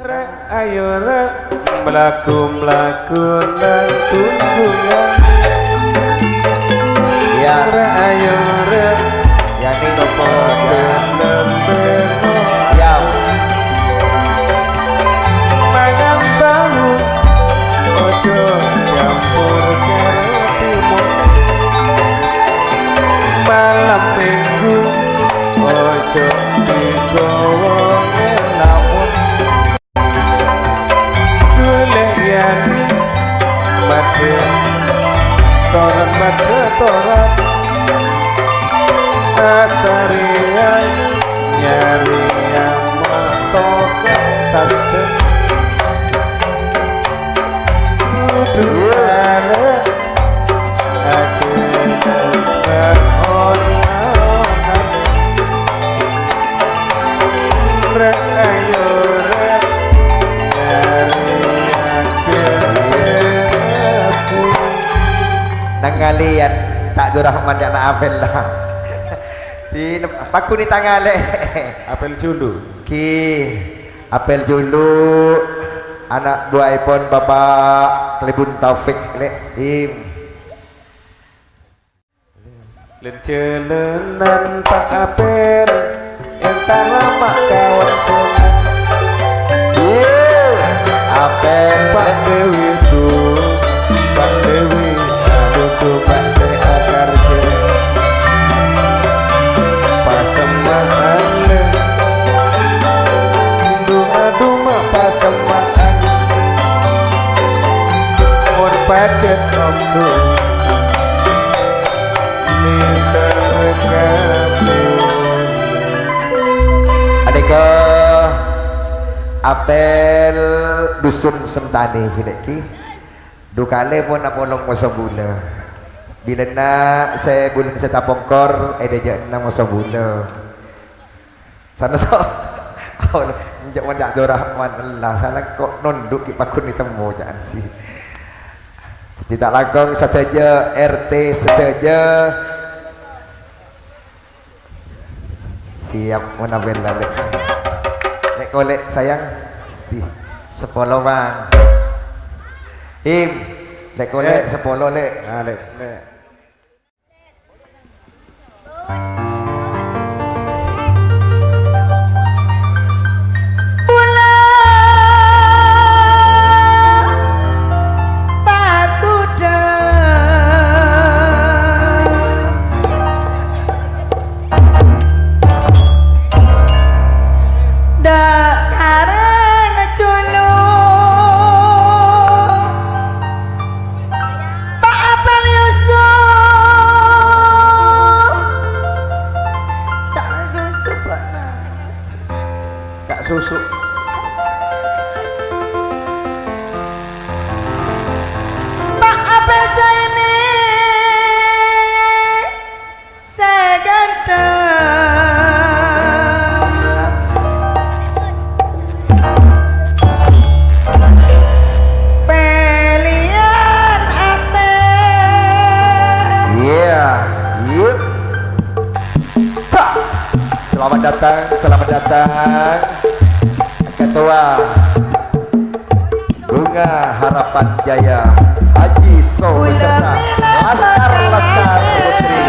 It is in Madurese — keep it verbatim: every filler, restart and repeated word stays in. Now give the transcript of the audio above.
Rè', ayo, rè', malagu-malagu nang tunggungan. Iyâ. Rè', ayo, rè', iyâ, nè. Sapa iyâ. Gelem bengong. Iyâ. Mangan tahu, ojo nyampur karo timun. Malam minggu, ojo digawa ngelamun. Dulè yâ, madhâ toran, madhâ toran. Asarèyan nyarèya moto ka tandhâ. Kudu arè. Nangaleyan, ta' Durrahman, ca'na Apel la. Di, paghun tangalè. Apel Julu. Ki, Apel Julu, ana' buwâèpon Bapak Klèbun Taufik, Lè'. Im. Lèn-jhâlânan Pa' Apel, èntar lama' ka Wancèna. Iyâ, Apel. Pa' Dewi tu, Pa' Dewi, aduh tu, Pa' sè akarjâ. Pasemma'an, duma-duma pasemma'an. Mon pajhât ongghu. Nèser kabur. Anèka Apel Dusun Sentani, ghi, Lè', ghi. Dhu kalè pon apolong moso bulâ. Bilâna sè bulân sè tapongkor, è dhâjâ'na moso bulâ. Sanèka to. Enjâ' mon ca'na Durrahman, ella, salangkong nondhu' ghi' paghun ètemmo ca'na sè. Dhâddhi ta' langkong sadhâjâ, R T sadhâjâ. Siap, mon Apel la, Lè'. Lè' Kolè', sayang. Si, sapolo, Bang. Im, Lè' Kolè', eh, sapolo, Lè'. Ah, Lè', Lè'. Pula ta' kudhâ. Dâ' karèng jhuluk. Pa' Apel Yusuf. Ca'na susu, Pak. Ca'na susu. Pa' Apel Zaini. Sè ganteng. Pèlèyan atè. Iya, yuk. Selamat datang, selamat datang. Ketua Bunga Harapan Jaya, Haji So beserta Laskar-Laskar Putri.